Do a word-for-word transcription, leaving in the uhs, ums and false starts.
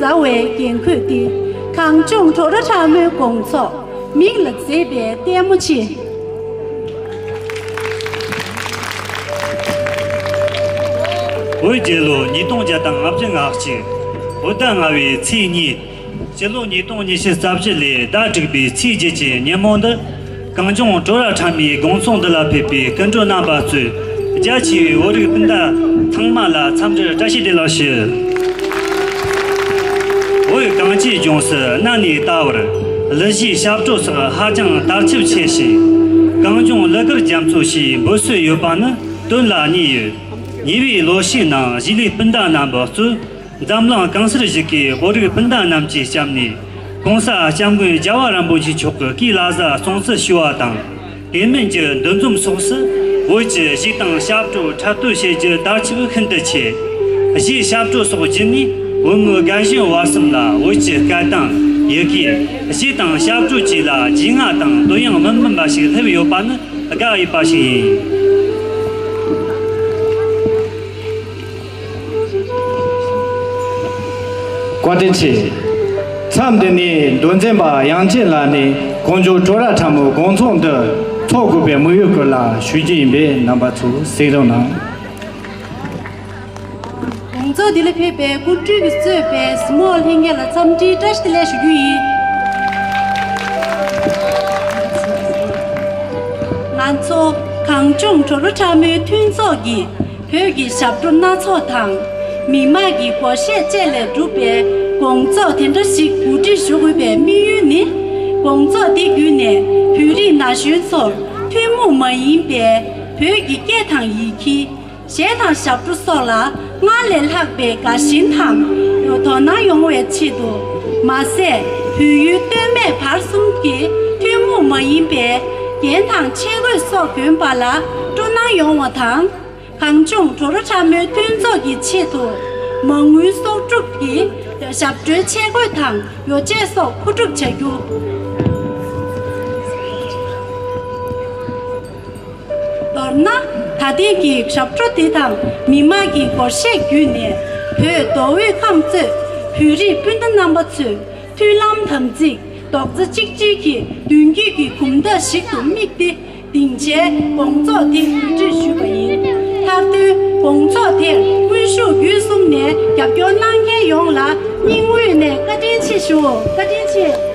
ཟ་བའི་འགན་ཁུར་ཏེ། གངས་ལྗོངས་གྲོག་ར་ཁྲ་མོའི་དགོང་ཚོགས་མིང་ལ་མཛེས་པའི་ལྟད་མོ་ཆེ། བོད་རྒྱལ་ལོ་ཉིས་སྟོང་བརྒྱ་དང་ལྔ་བཅུ་ང་གཅིག་བོད་ཟླ་ལྔ་བའི་ཚེས་གཉིས། སྤྱི་ལོ་ཉིས་སྟོང་ཉི་ཤུ་རྩ་བཞི་ལོའི་ཟླ་དྲུག་པའི་ཚེས་བརྒྱད་ཀྱི་ཉིན་མོ་འདི། གངས་ལྗོངས་གྲོག་ར་ཁྲ་མོའི་དགོང་ཚོགས་འདི་ལ་ཕེབས་པའི་སྐུ་མགྲོན་རྣམ་པ་གཙོས། རྒྱ་ཆེ་བའི་བོད་རིགས་སྤུན་ཟླ་ཚང་མ་ལ་འཚམས་འདྲིར་བཀྲ་ཤིས་བདེ་ལེགས་ཞུ། བོད་གངས་ཅན་ལྗོངས་སུ་གནའ་ནས་ད་བར་གླུ་གཞས་ཞབས་བྲོ་སོགས་ཧ་ཅང་དར་ཁྱབ་ཆེ་ཞིང་། གངས་ལྗོངས་གླུ་གར་རྒྱ་མཚོ་ཞེས་འབོད་སྲོལ་ཡོད་པ་ནི་དོན་ལ་གནས་ཡོད། ཉེ་བའི་ལོ་ཤས་ནང་གཞིས་ལུས་སྤུན་ཟླ་རྣམ་པ་གཙོས། འཛམ་གླིང་གང་སར་བཞུགས་ཀྱི་བོད་རིགས་སྤུན་ཟླ་རྣམས་ཀྱི་གཤམ་ནས། ྋགོང་ས་ྋསྐྱབས་མགོན་རྒྱལ་བ་རིན་པོ་ཆེ་མཆོག་གི་སྐུའི་བླ་གཟའ་སྲུང་བརྩི་ཞུ་བ་དང་། དེ་མིན་གྱི་འདུ་འཛོམས་སོགས་སུ་བོད་ཀྱི་གཞས་དང་ཞབས་བྲོ་འཁྲབ་སྟོན་བྱེད་རྒྱུ་དར་ཁྱབ་ཤིན་ཏུ་ཆེ། གཞས་ཞབས་བྲོ་སོགས་བརྒྱུད་ནས་བོད་མི་རྒན་གཞོན་བར་གསུམ་ལ་བོད་ཀྱི་སྐད་དང་ཡི་གེ། གཞས་དང་ཞབས་བྲོ་བཅས་ལ་རྒྱུས་མངའ་དང་དོན་ཡང་མི་དམན་པ་ཞིག་སླེབས་ཡོད་པ་ནི་དགའ་འོས་པ་ཞིག་ཡིན། བཀའ་དྲིན་ཆེ། མཚམས་འདི་ནས་མདོ་འཛིན་པ་དབྱངས་ཅན་ལགས་ནས་གངས་ལྗོངས་གྲོག་ར་ཁྲ་མོའི་དགོང་ཚོགས་འདི་འཚོགས་དགོས་པའི་དམིགས་ཡུལ་སྐོར་ལ་ཞུ་རྒྱུ་ཡིན་པས། རྣམ་པ་ཚོས་གཟིགས་རོགས་གནང་། དགོང་ཚོགས་འདི་ལ་ཕེབས་པའི་སྐུ་མགྲོན་གྱིས་གཙོས་པའི་གཟིགས་མོ་བ་ལྷན་རྒྱས་ལ་འཚམས་འདྲིའི་བཀྲ་ཤིས་བདེ་ལེགས་ཞུ་རྒྱུ་ཡིན། ང་ཚོ་གངས་ལྗོངས་གྲོག་ར་ཁྲ་མོའི་མཐུན་ཚོགས་ཀྱིས་བོད་ཀྱི་ཞབས་བྲོ་སྣ་ཚོགས་དང་། མི་དམངས་ཀྱི་སྒོར་གཞས་བཅས་ལས་གྲུབ་པའི་དགོང་ཚོགས་དེ་འདྲ་ཞིག་གོ་སྒྲིག་ཞུ་དགོས་པའི་དམིགས་ཡུལ་ནི། དགོང་ཚོགས་འདི་བརྒྱུད་ནས་བོད་རིགས་ན་གཞོན་ཚོར་ཐུན་མོང་མ་ཡིན་པའི་བོད་ཀྱི་སྐད་དང་ཡི་གེ། གཞས་དང་ཞབས་བྲོ་སོགས་ལ་སྔར་ལས་ལྷག་པའི་དགའ་ཞེན་དང་དོ་སྣང་ཡོང་བའི་ཆེད་དུ། མ་ཟད་བོད་ཡུལ་སྟོད་སྨད་བར་གསུམ་གྱི་ཐུན་མོང་མ་ཡིན་པའི་རྒྱན་དང་ཆས་གོས་སོགས་གྱོན་པ་ལ་སྤྲོ་སྣང་ཡོང་བ་དང་། གངས་ལྗོངས་གྲོག་ར་ཁྲ་མོའི་མཐུན་ཚོགས་ཀྱི་ཆེད་དུ་མ་དངུལ་གསོག་སྒྲུབ་ཀྱིས་ཞབས་བྲོའི་ཆས་གོས་དང་ཡོ་བྱད་སོགས་མཁོ་སྒྲུབ་བྱ་རྒྱུ། མདོར་ན། ད་ཐེངས་ཀྱི་ཞབས་བྲོ་དེ་དང་མི་དམངས་ཀྱི་སྒོར་གཞས་བརྒྱུད་ནས་བོད་མདོ་དབུས་ཁམས་གཙོས་བོད་རིགས་སྤུན་ཟླ་རྣམ་པ་ཚོས་མཐུན་ལམ་དམ་ཚིག་རྡོག་རྩ་གཅིག་སྒྲིལ་གྱི་མདུན་སྐྱོད་ཀྱི་གོམ་སྟབས་ཤིག་ཏུ་དམིགས་ཏེ་སྡིངས་ཆའི་དགོང་ཚོགས་དེ་གོ་སྒྲིག་ཞུས་པ་ཡིན། མཐར་དོན་དགོང་ཚོགས་དེར་དངོས་ཤུགས་བརྒྱུད་གསུམ་ནས་རྒྱབ་སྐྱོར་གནང་མཁན་ཡོངས་ལ་སྙིང་དབུས་ནས་བཀའ་དྲིན་ཆེ་ཞུ། བཀའ་དྲིན་ཆེ།